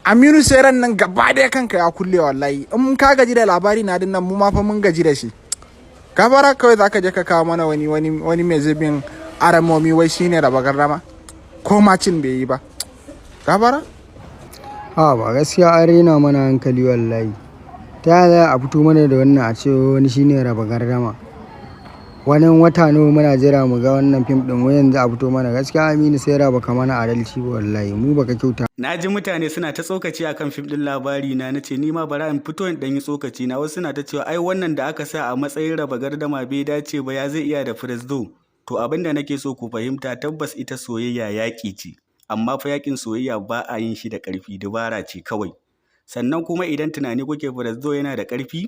Aminu Sairan nan gaba ɗaya kanka ya kulle wallahi. In ka gaji da Labari Na dinnan, mu ma fa mun gaji da shi. Gabara kawai zaka je ka kawo mana wani mai zubin aramomi, wai shine Raba Gardama, ko macin bai yi ba. Gabara. Ha ba, gaskiya an rena mana hankali wallahi. Ta yaya za a fito mana da wannan, a ce wani shine Raba Gardama? Wani wata nawa muna jira mu ga wannan fim din, wai yanzu a fito mana. Gaskiya Aminu Saira, baka mana adalci ba wallahi, mu baka kyauta. Na ji mutane suna ta tsokaci akan fim ɗin Labari Na. Na ce ni ma bara in fito in ɗan yi tsokaci na. Wasu suna ta cewa ai wannan da aka sa a matsayin Raba Gardama bai dace ba, ya zai iya da Presdo? To, abin da nake so ku fahimta, tabbas ita soyayya yaƙi ce, amma fa yaƙin soyayya ba a yin shi da ƙarfi, dubara ce kawai. Sannan kuma idan tunani kuke Presdo yana da ƙarfi,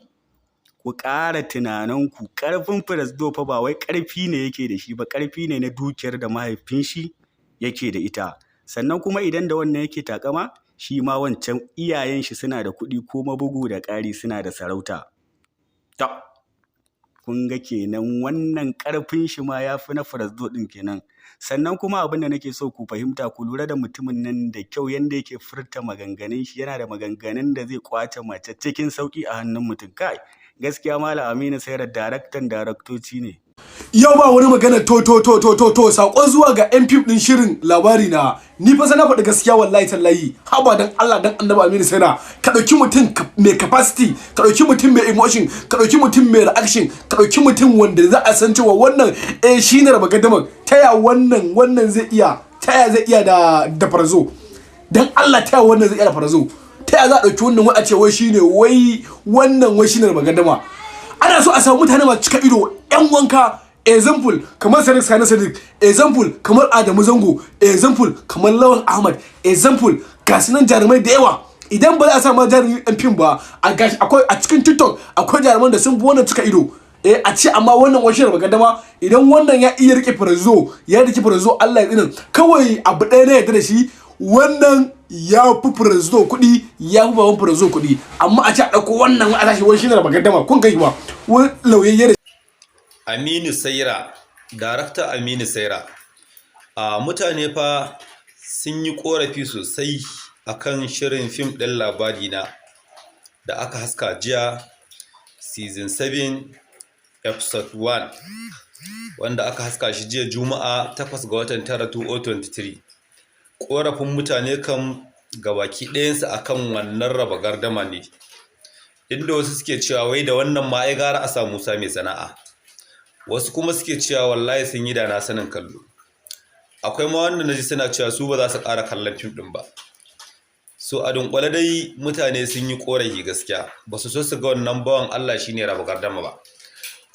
ku ƙara tunaninku. Ƙarfin Presdo fa ba wai ƙarfi ne yake da shi ba, ƙarfi ne na dukiyar da mahaifin shi yake da ita. Sannan kuma idan da wannan yake takama, shi ma wancan iyayen shi suna da kuɗi, kuma bugu da ƙari suna da sarauta. Ta kun ga kenan wannan ƙarfin shi ma ya fi na Presdo ɗin kenan. Sannan kuma abin da nake so ku fahimta, ku lura da mutumin nan da kyau, yanda yake furta maganganun shi. Yana da maganganun da zai ƙwace mace cikin sauƙi a hannun mutum. Kai, gaskiya Malam Aminu Saira daraktan daraktoci ne. Yau ba wani magana. To to to to to to, sakon zuwa ga yan fim din shirin Labari Na. Ni fa sana faɗi gaskiya wallahi tallahi. Haba, dan Allah dan Annabi Aminu Saira, ka dauki mutum mai capacity, ka dauki mutum mai emotion, ka dauki mutum mai reaction, ka dauki mutum wanda za a san cewa wannan shine Raba Gardamar. Taya wannan zai iya, taya zai iya da Farzo? Dan Allah, taya wannan zai iya da Farzo? Taya za a dauki wannan wai a ce wai shine, wai wannan wai shine Raba Gardama? Ana so a samu mutane masu cika ido, yan wanka. Example kamar Sadiq Sani Sadiq, example kamar Adamu Zango, example kamar Lawan Ahmad, example ga su nan jarumai da yawa. Idan ba za a sa ma jarumi ɗan fim ba, a gashi akwai a cikin TikTok, akwai jaruman da sun fi wannan cika ido. A ce amma wannan wani Raba Gardama, idan wannan ya iya rike Farzo, ya rike Farzo, Allah ya tsinin. Kawai abu ɗaya na yarda da shi, wannan ya fi Farzo kuɗi, ya fi baban Farzo kuɗi. Amma a ce a ɗauko wannan a tashi wani shine Raba Gardama, kun kai ba wani lauyayye da Aminu Saira, Darakta Aminu Saira. A mutane fa sun yi ƙorafi sosai akan shirin fim ɗin Labari Na da aka haska jiya, season 7 episode 1, wanda aka haska shi jiya Juma'a 8 ga watan 9 2023. Ƙorafin mutane kan gabaki ɗayansu akan wannan Raba Gardama ne. Inda wasu suke cewa wai da wannan ma ai gara a sa Musa Mai Sana'a. Wasu kuma suke cewa wallahi sun yi da na sanin kallo. Akwai ma wanda naji suna cewa su ba za su ƙara kallon fim ɗin ba. So a dunƙule dai mutane sun yi ƙorafi, gaskiya ba su so su ga wannan bawan Allah shine Raba Gardama ba.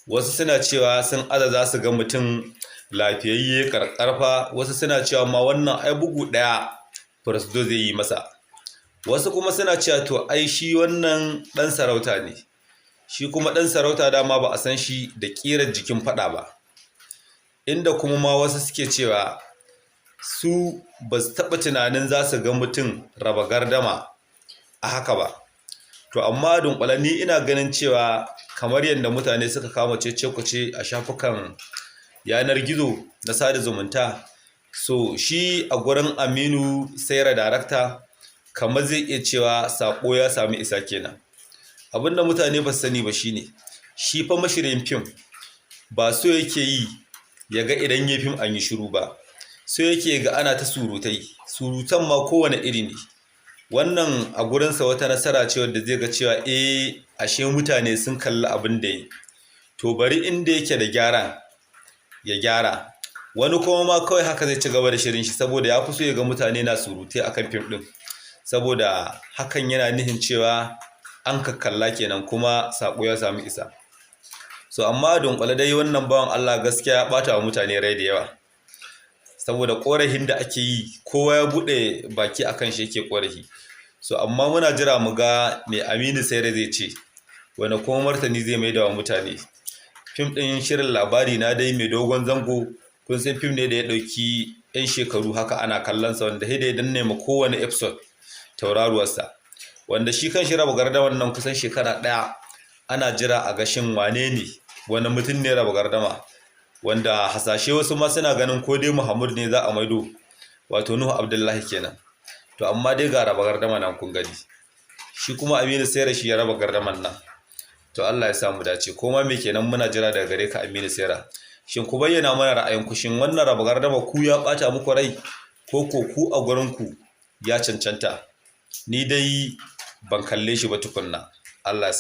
Wasu suna cewa sun aza za su ga mutum lafiyayye karkarfa, wasu suna cewa ma wannan ai bugu ɗaya Presdo zai yi masa. Wasu kuma suna cewa to ai shi wannan ɗan sarauta ne, shi kuma ɗan sarauta dama ba a san shi da ƙirar jikin faɗa ba. Inda kuma ma wasu suke cewa su ba su taɓa tunanin za su ga mutum Raba Gardama a haka ba. To amma dunƙule ni ina ganin cewa kamar yadda mutane suka kama cece-kuce a shafukan yanar gizo na sada zumunta, so shi a gurin Aminu Saira darakta kamar zai iya cewa saƙo ya sami isa kenan. Abinda mutane ba su sani ba shine shi fa mashiryin fim ba so yake yi ya ga idan ya fim an yi shiru ba, so yake ga ana ta surutai, surutan ma kowane iri ne. Wannan a gurinsa wata nasara ce wadda zai ga cewa eh, ashe mutane sun kalli abin da yi, to bari inda yake da gyara ya gyara. Wani kuma ma kawai haka zai ci gaba da shirin shi, saboda ya fi so ya ga mutane na surutai akan fim ɗin, saboda hakan yana nufin cewa an kakkalla kenan kuma saƙo ya sami isa. So amma dunƙule dai wannan bawan Allah gaskiya ya ɓata wa mutane rai da yawa, saboda ƙorafin da ake yi, kowa ya buɗe baki akan shi yake ƙorafi. So amma muna jira mu ga me Aminu Saira zai ce, wani kuma martani zai maida wa mutane. Fim ɗin shirin Labari Na dai mai dogon zango, kun san fim ne da ya ɗauki 'yan shekaru haka ana kallon sa, wanda sai da ya danne ma kowane episode tauraruwarsa, wanda shi kan shi Raba Gardaman nan kusan shekara ɗaya ana jira a gashin wane ne, wani mutum ne Raba Gardama, wanda hasashe wasu ma suna ganin ko dai Muhammad ne za a maido, wato Nuhu Abdullahi kenan. To To amma dai ga raba gardama nan kun gani, shi kuma Aminu Saira shi ya raba gardaman nan. To Allah ya sa mu dace. Ko ma me kenan muna jira daga gare ka, Aminu Saira. Shin ku bayyana mana ra'ayinku, shin wannan raba gardama ku ya bata muku rai ko ko ku a gurin ku ya cancanta? Ni dai ban kalle shi ba tukunna. Allah ya sa.